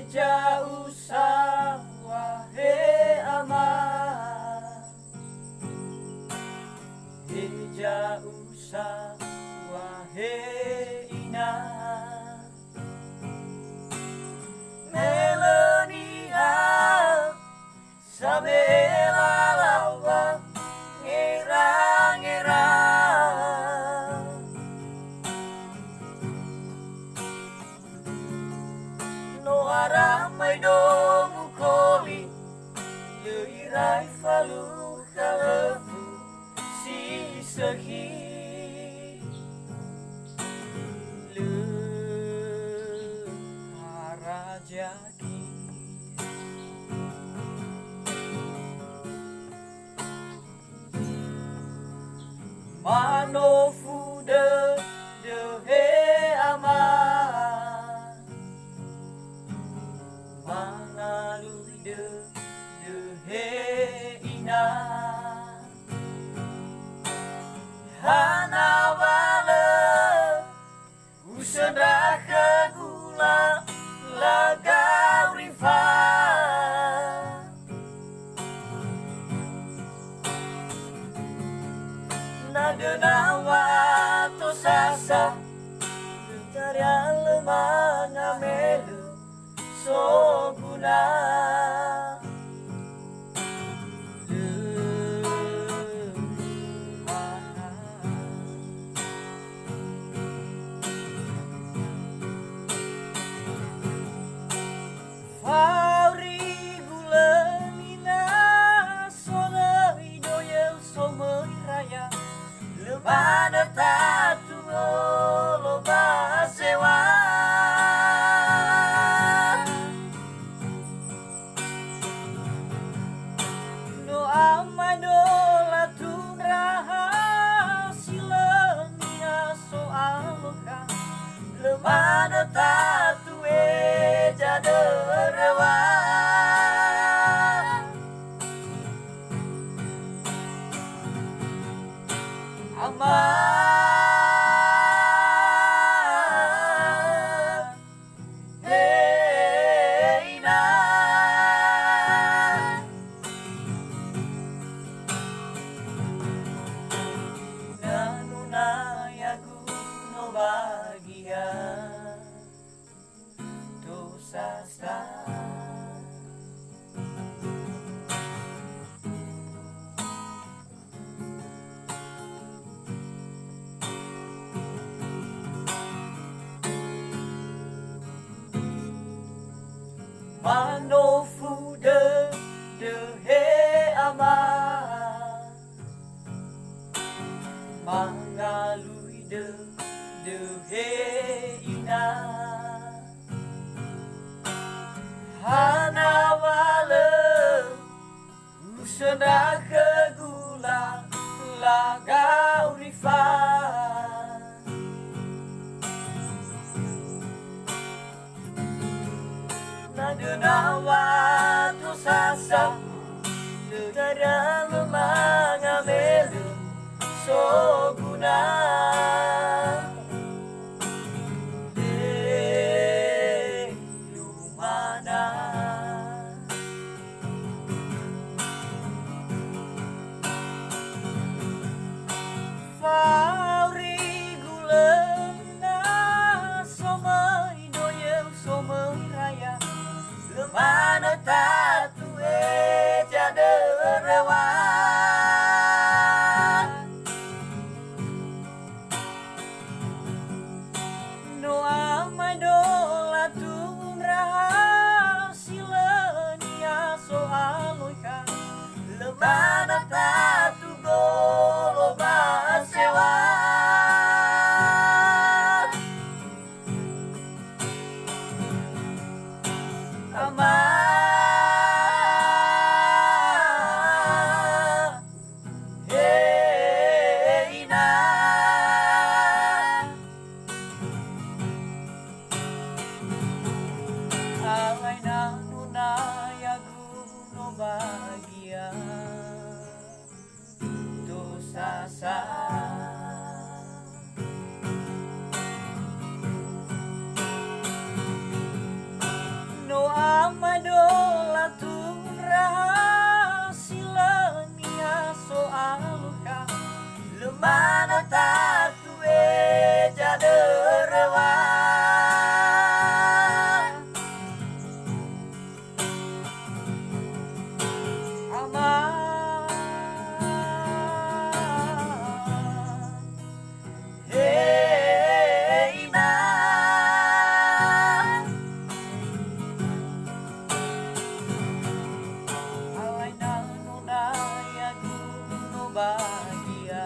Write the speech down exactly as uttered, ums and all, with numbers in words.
Heza usaŵa he ama, heza usaŵa he ina. Me lö niha same'e lalaŵa ngera-ngera. No ara mai do mukoli, lö irai falukha lö fu si sökhi. Lö ara zagi. Manofu dödö he ama, mangalui dödö he ina. Hana wa lö usöndrakhö gula lagau rifa. Na döna wa to sasa, taria lö manga me lö soguna. Fauri gulö mina solöi doyö somöi raya. Lö manö tatu olo ba sewa. No ama do latundraha si lö niha so'alokha. Lö manö tatu eza döröŵa. Ama, he ina. Na nuna yagu no bagia. To sasa. Manofu dödö he ama. Mangalui dödö he ina. Hana wa lö usöndrakhö gula lagau rifa. Na döna wa to sasa, lö taria lö manga me lö soguna. He lumana. Fauri gulö na somöi doyö somöi raya. Lö manö tatu eza döröŵa. No ama do latundraha si lö niha so'alokha. Lö manö tatu golo ba sewa. Ama, he ina. Alai na nuna yagu no bagia. To sasa. No Ewa. Ama. He ina. Alai na no na ya gu no bagia.